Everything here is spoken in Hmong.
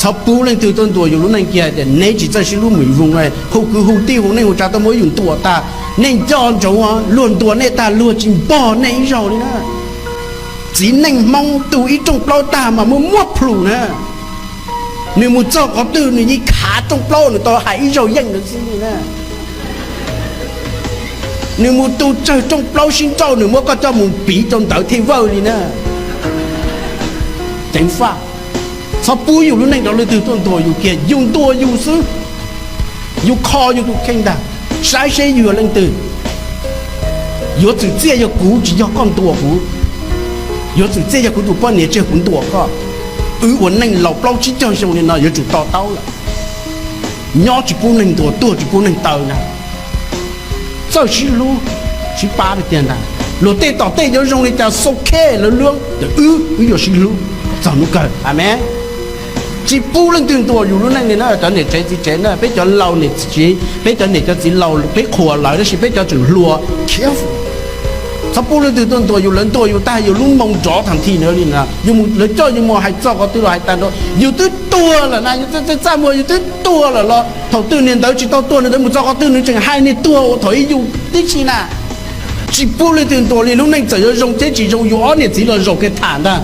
Txhob pub leej twg tuaj ntuas yus lub neej kiag tias neb tsis txawj sib hlub mus voo, hu kwv hu tij hu neej hu tsav tuaj muab yus ntuas tag. Nej nco ntsoov, luag ntuas nej tag luag tsis npog nej ib zaug li na. Txiv neej Hmoob tu ib rooj plaub tag mas muaj muab plhus na. Nws mus txog qhov twg nws yeej khav rooj plaub, nws tau hais ib zaug yeej ntawd xwb li na. Nws mus tu tsawg rooj plaub sib nrauj nws muab koj coj mus piv rau ntawd thiaj vawj li na. Ceev faj. Txhob pub yus lub neej rau leej twg tuaj ntuas yus kiag, yus ntuas yus xwb. Yus kho yus tus kheej ntag, saib seb yus yog leej twg. Yuav txwm txiaj yog kuv tsis yog koj ntuas kuv. Yuav txwm txiaj yog kuv tus poj niam tsis yog kuv ntuas koj. Wb ua neej laus plaub tsib caug xyoo li no yuav tsum to taub lawm. Nyob tsis pub neeg ntuas, tuag tsis pub neeg taw na. Txawj sib hlub, sib pab li tiag ntag. Luag tej tom tej yuav zoo li cas xo khe lawv luab, wb wb yuav sib hlub txog hnub kawg. Amees. Tsis pub leej twg ntuas yus lub neej li na, cov niam tsev txiv tsev na, peb cov laus niam txiv, peb cov niam cov txiv laus peb qhuas lawv tab sis peb cov tseem hluas khiav. Txhob pub leej twg tuaj ntuas yus, lawv ntuas yus tag yus lub moo nrov tag nthi na li na. Yus, lawv coj yus mus hais txog qhov twg los hais tag nrho, yus twb tuag lawm na, yus txaj muag yus twb tuag lawm los thaum twg niag ntawd tsis tau tuag, niag ntawd mus txog qhov twg nws tseem hais niag tuag uas thaum ub yus tib si na. Tsis pub leej twg ntuas li, lub neej txawm yuav zoo thiab tsis zoo yus ob niam txiv los zaum kiag tham ntag.